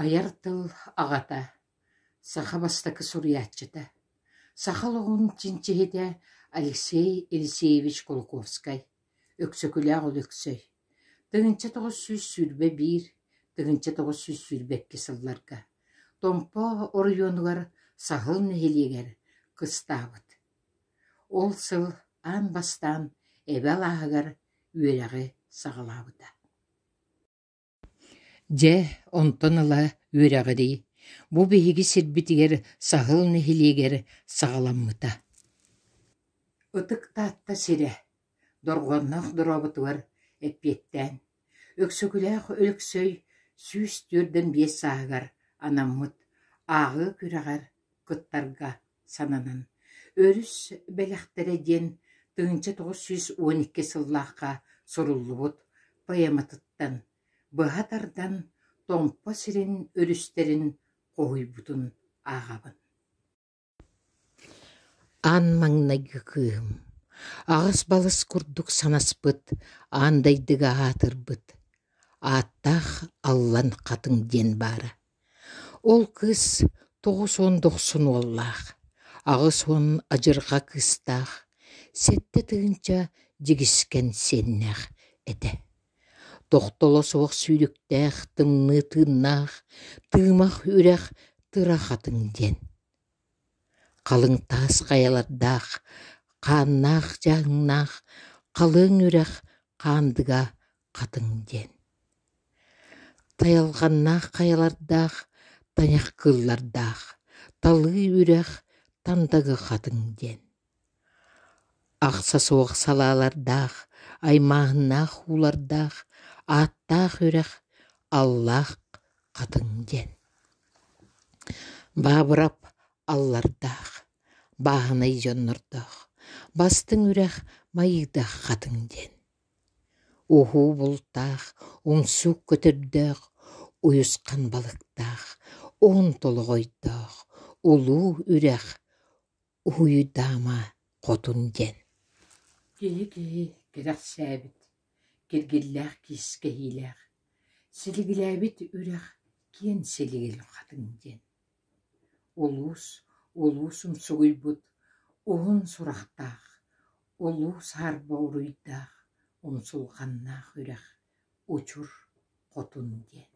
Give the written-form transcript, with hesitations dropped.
Айар тыл аҕата, саха бастакы суруйааччыта, саха олоҕун чинчиһитэ Алексей Елисеевич Кулаковскай, Өксөкүлээх Өлөксөй, 1921, 1922 сылларга Томпо оройуонугар Саһыл нэһилиэгэр кыстаабыт. Ол сыл аан бастаан Эбэ алааһыгар үөрэҕи саҕалаабыта. Дьэ, онтон ыла үөрэҕирии бу биһиги сирбитигэр Саһыл нэһилиэгэр саҕаламмыта. Ытык Таатта сирэ дорҕоонноох дорооботугар эппиэттээн, Өксөкүлээх Өлөксөй 145 сааһыгар анаммыт ааҕыы күрэҕэр кыттарга сананан, «Өрүс бэлэхтэрэ» диэн 1912 сыллаахха суруллубут поэматыттан быһа тардан Томпо сирин өрүстэрин хоһуйбутун ааҕабын. Аан маҥнайгы кыыһым, аҕыс балыс курдук санаспыт, аан дайдыга аатырбыт, ааттаах Аллан Хатыҥ диэн баара. Ол кыыс 90 дохсун уоллаах, 80 адьырҕа кыыстаах, 7 тыһыынча дьигискэн сиэннээх этэ. Тохтоло суох сүүрүктээх, тымныы тыыннаах, тыымах үрэх Тыра Хатыҥ диэн. Халыҥ таас хайалардаах, хааннаах дьааҥнаах, халыҥ үрэх Хаандыга Хатыҥ диэн. Тайалҕаннаах хайалардаах, тайах кыыллардаах, талыы үрэх Тандагы Хатыҥ диэн. Ахса суох салаалардаах, аймааһыннаах уулардаах, ааттаах үрэх Аллаах Хатыҥ диэн. Баабырап аллардаах, бааһынай дьоннордоох, бастыҥ үрэх Майыыдаах Хатыҥ диэн. Уһуу бултаах, умсуук көтөрдөөх, уйусхан балыктаах, уһун толоҕойдоох, улуу үрэх Уһуйдаама хотун диэн. Киһи-киһи кэрэхсээбит, киргиллээх киискэһиилээх, силигилээбит үрэх киэн силигил хатыҥ диэн. Улуус, улуус умсугуйбут уһун сурахтаах, улуу саарба уруйдаах, умсулҕаннаах үрэх Учур хотун диэн.